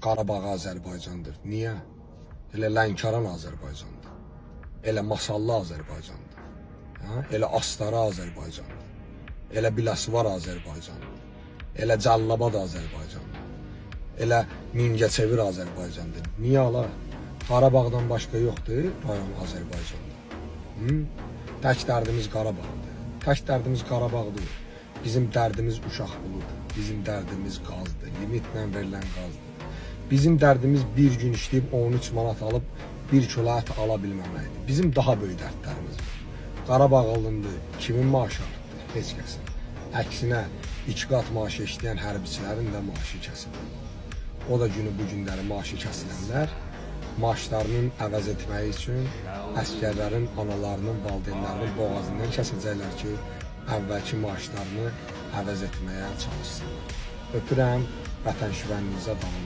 Qarabağ Azərbaycandır. Niyə? Elə Lənkəran Azərbaycandır. Elə Masallı Azərbaycandır. Hə? Elə Astara Azərbaycandır. Elə Biləsuvar Azərbaycandır. Elə Cəllabad Azərbaycandır. Elə Mingəçevir Azərbaycandır. Niyə ala? Qarabağdan başqa yoxdur rayon Azərbaycanda. Hı? Tək dərdimiz Qarabağdır. Tək dərdimiz Qarabağ deyil. Bizim dərdimiz uşaq puludur. Bizim dərdimiz qazdır. Limitlə verilən qazdır. Bizim dərdimiz bir gün işləyib 13 manat alıb bir kilo ət ala bilməməkdir. Bizim daha böyük dərdlərimiz var. Qarabağ alındı. Kimin maaşı artdı? Heç kəsin. Əksinə iki qat maaşı işləyən hərbiçilərin də maaşı kəsildi. O da günü bu günləri maaşı kəsilənlər maaşlarının əvəz etməyi üçün əsgərlərin analarının, valideynlərinin boğazından kəsəcəklər ki, əvvəlki maaşlarını əvəz etməyə çalışsınlar. Öpürəm, vətən şüvənliyinizə davam.